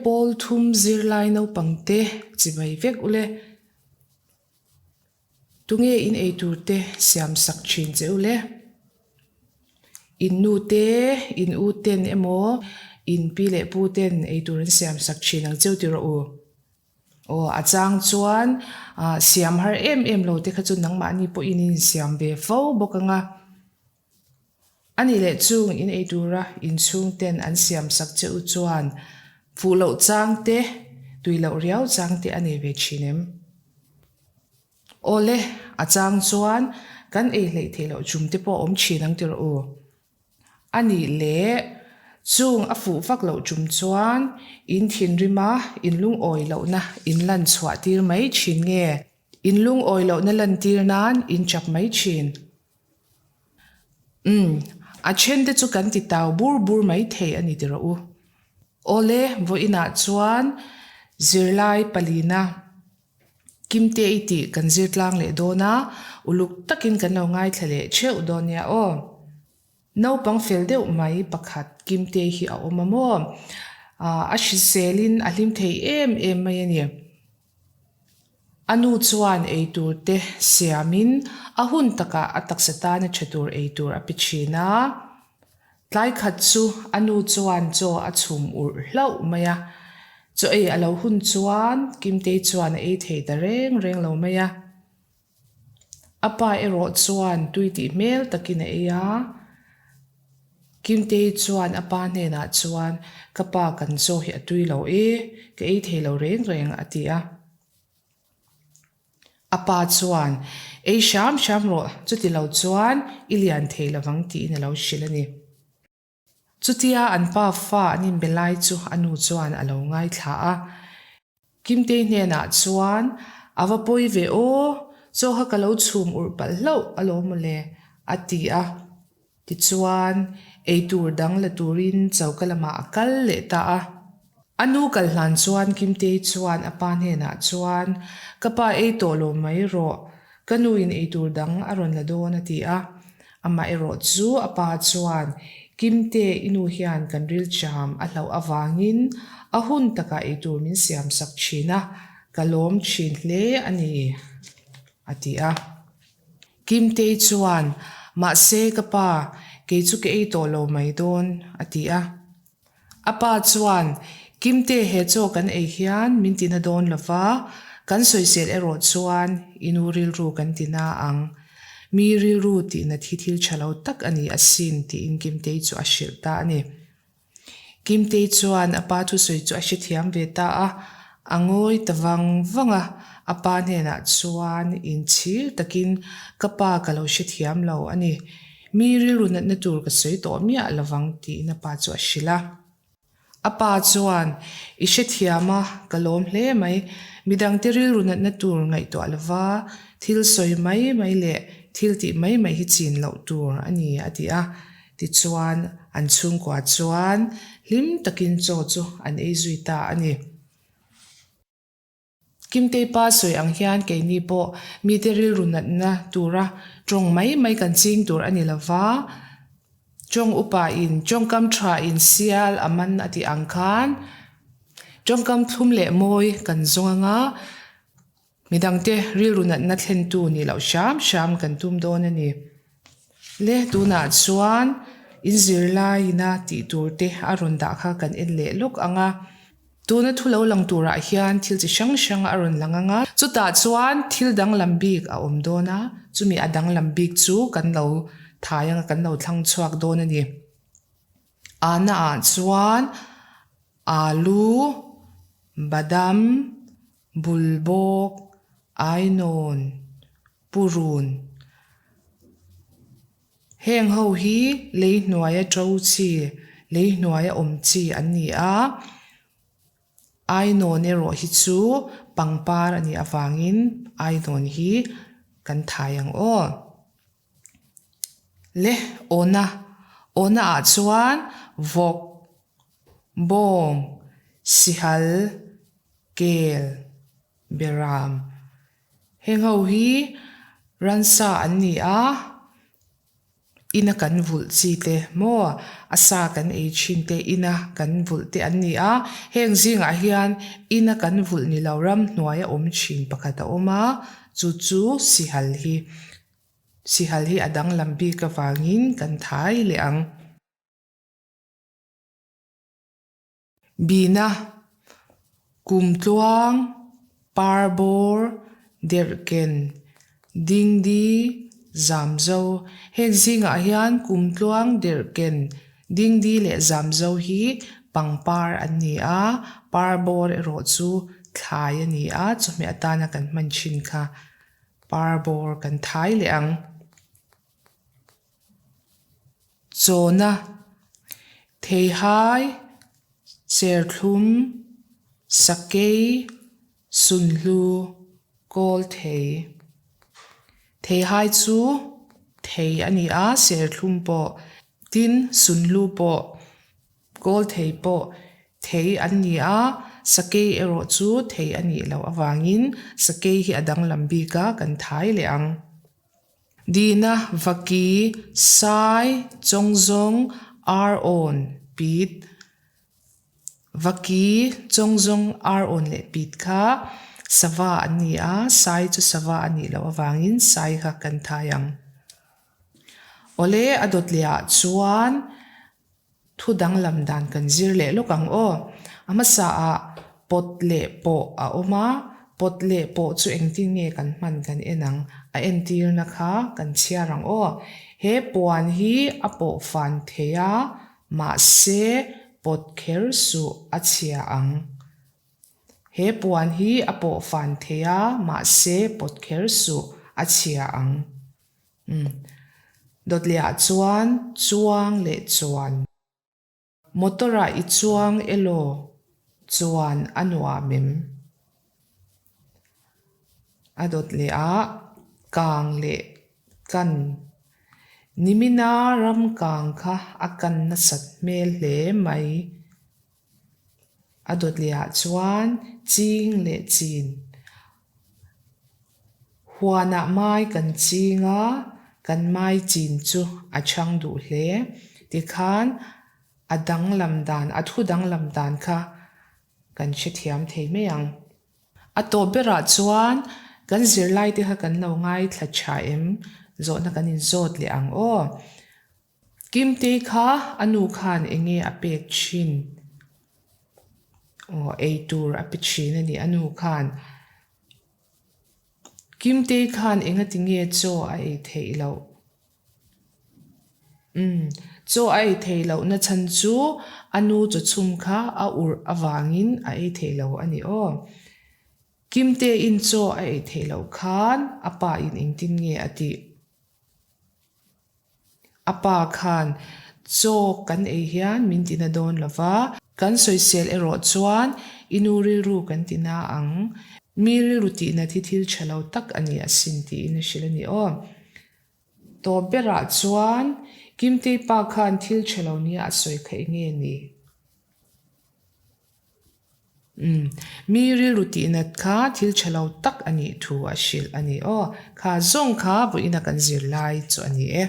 pawl thum zirlai naupangte chibai vek ule. Tunge in eitur te siam sak thin che ule? In nu te, in u ten emaw in pi leh pu ten eitur an siam sak thin ang cheu ti rawh u. Aw, a chang chuan siam har em em lo te kha chu nangmahni pawhin in insiam ve fo bawk ang a. A nih leh chung in ei tura inchhung ten an siam sak che u chuan fuh loh chang te, tui loh riau chang te a nei ve thin em? Aw le, a chang chuan kan ei hleih theih loh chum te pawh a awm thin ang ti rawh u. A nih leh, chung a fuh vak loh chum chuan in thinrima in lungawi lohna in lan chhuah tir mai thin nge? In lungawi lohna lan tir nan in chap mai thin? Umm, a then te chu kan ti tau bur bur mai thei a ni ti rawh u. Awle, vawiinah chuan zirlai palina Kimte i tih kan zir tlang leh dawn a, uluk takin kan lo ngaithla leh theuh dawn nia aw. Naupang fel deuh mai pakhat Kimte hi a awm a maw? A hriselin a hlim thei em em mai a ni. A nu chuan eitur te siamin a hun takah a taksa tana tha tur eitur a pe thin a. Tlai khat chu a nu chuan chaw a chhum urh hlauh mai a. Chaw ei a lo hun chuan Kimtei chuan a ei thei ta reng reng lo mai a. A pa erawh chuan tui tih hmel takin a ei a. Kimtei chuan a pa hnenah chuan, Ka pa kan chaw hi a tui lo e, ka ei thei lo reng reng a ti a. A pa chuan, Ei hram hram rawh, chuti lo chuan i lian thei lovang tiin a lo hrilh a ni. Chutia an pa fa an inbe lai chu a nu chuan a lo ngaithla a. Kimtei hnenah chuan, A va pawi ve aw, chaw kha ka lo chhum urh palh hlauh alawm mawle, a ti a. Tichuan, eitur dang la turin choka lamah a kal leh ta a. A nu kal hlan chuan Kimtei chuan a pa hnenah chuan, Ka pa ei tawh lo mai rawh, ka nuin eitur dang a rawn la dawn a ti a. Amah erawh chu a pa chuan, Kimte, i nu hian kan rilcham a hlauh avangin a hun takah eitur min siamsak thin a, ka lawm thin hle a ni, a ti a. Kimtei chuan, Mahse ka pa, kei chu ka ei tawh lo mai dawn, a ti a. A pa chuan, Kimte he chaw kan ei hian min tina dawn lo va, kan sawisel erawh chuan i nu rilru kan tina ang. Mi rilru tihna thi thil tha lo tak a ni asin, tiin Kimtei chu a hrilh ta a ni. Kimtei chuan a pa thusawi chu a hrethiam ve ta a, a ngawi ta vang vang a, a pa hnenah chuan inchhir takin ka pa ka lo hrethiam lo a ni, mi rilru natna tur ka sawi tawh miah lovang tiin a pa chu a hrilh a. A pa chuan, I hrethiam a, ka lawm hle mai, midangte rilru natna tur ngaihtuah lova thil sawi mai mai leh thil tih mai mai hi chin loh tur a ni a ti a. Tichuan, an chhungkua chuan hlim takin chaw chu an ei zui ta a ni. Kimtei pa sawi ang hian keini pawh mite rilru natna tura tawng mai mai kan ching tur a ni lo va, tawng upa in tawngkam tha in sial a man a tih ang khan tawngkam thlum leh mawi kan zawng anga Midangte rilru natna thlentu nih loh hram hram kan tum dawn a ni. Le tunah chuan in zirlaiina tih tur te a rawn dah kha kan en leh lawk ang a. Tuna thu lo lang turah hian thil chi hrang hrang a rawn lang ang a. Chutah chuan thil danglam bik a awm dawn a, chumi a danglam bik chu kan lo thai ang a, kan lo thlang chhuak dawn a ni. Ana ah chuan alu, badam, Bulbawk, Ainawn, Purun. Heng ho hi lei hnuaia to chi, lei hnuaia awm chi an ni a. Ainawn erawh hi chu pangpar a nih avangin Ainawn hi kan thai ang aw. Le awna, awna ah chuan vawk, bawng, sihal, kel, beram. Heng ho hi ransa an ni a. Ina kan vulh chi te maw a sa kan ei thin te ina kan vulh te an ni a, heng zingah hian ina kan vulh ni lo ramhnuai a awm thin pakhat a awm a, chu chu sihal hi sihal hi a danglam bik avangin kan thai leh ang. Bina, Kumtluang, Parbawr, Derhken, Dingdi, Zamzo. Heng zingah hian Kumtluang, Derhken, Dingdi leh Zamzo hi pangpar an ni a, Parbawr erawh chu thlai a ni a, chawhmeh atana kan hman thin kha Parbawr kan thai leh ang. Chawna, Theihai, Serthlum, Sakei, Sunhlu, Kawlthei. Theihai chu thei a ni a, serthlum pawh, tin sunhlu pawh, kawlthei pawh thei an ni a, sakei erawh chu thei a nih loh avangin sakei hi a danglam bik a, kan thai leh ang. Dina, Vaki, Sai, Chawngzawng, Ar-awn, Pit. Vaki, Chawngzawng, Ar-awn leh Pit kha sava an ni a, Sai chu sava a nih loh avangin Sai kha kan thai ang. Awle, a dawt leh ah chuan Thu danglam dan kan zir leh lawk ang aw. A hmasa ah pawt leh pawh a awm a, pawt leh pawh chu engtin nge kan hman kan en ang, a entirna kha kan chhiar ang aw. He puan hi a pawh fan thei a, mahse pawt kher suh a chhia ang. He puan hi a pawh fan thei a, mahse pawt kher suh a chhia ang. Umm. Dawtliah chuan chuang leh chuan. Motor ah i chuang elaw chuan a nuam em? A dawtliah ah kang leh kan. Nimina ram kang kha a kan nasat hmel hle mai. A dawtliah chuan ching leh chin. Huanah mai kan ching a, kan mai chin chu a chhang duh hle. Tikhan a danglam dan, a thu danglam dan kha kan hrethiam thei mai ang. A tawp berah chuan kan zirlaite kha kan lo ngaithla tha em? Zawhna kan inzawt leh ang aw. Kimtei kha a nu khan eng nge a pek thin? Aw, ei tur a pe thin a ni a nu khan. Kimtei khan engati nge chaw a ei theih loh? Umm, chaw a ei theih loh na chhan chu a nu chaw chhum kha a urh avangin a ei theih lo a ni aw. Kimteiin chaw a ei theih loh khan a pa in engtin nge a tih? A pa khan chaw kan ei hian min tina dawn lo va, kan sawisel erawh chuan i nu rilru kan tina ang, mi rilru tihna thi thil tha lo tak a ni asin tiin a hrilh a ni aw. Tawp berah chuan Kimtei pa khan thil tha lo nia a sawi kha enge ni? Umm, mi rilru tihnat kha thil tha lo tak a nih thu a hrilh a ni aw. Kha zawng kha vawiina kan zir lai chu a ni e.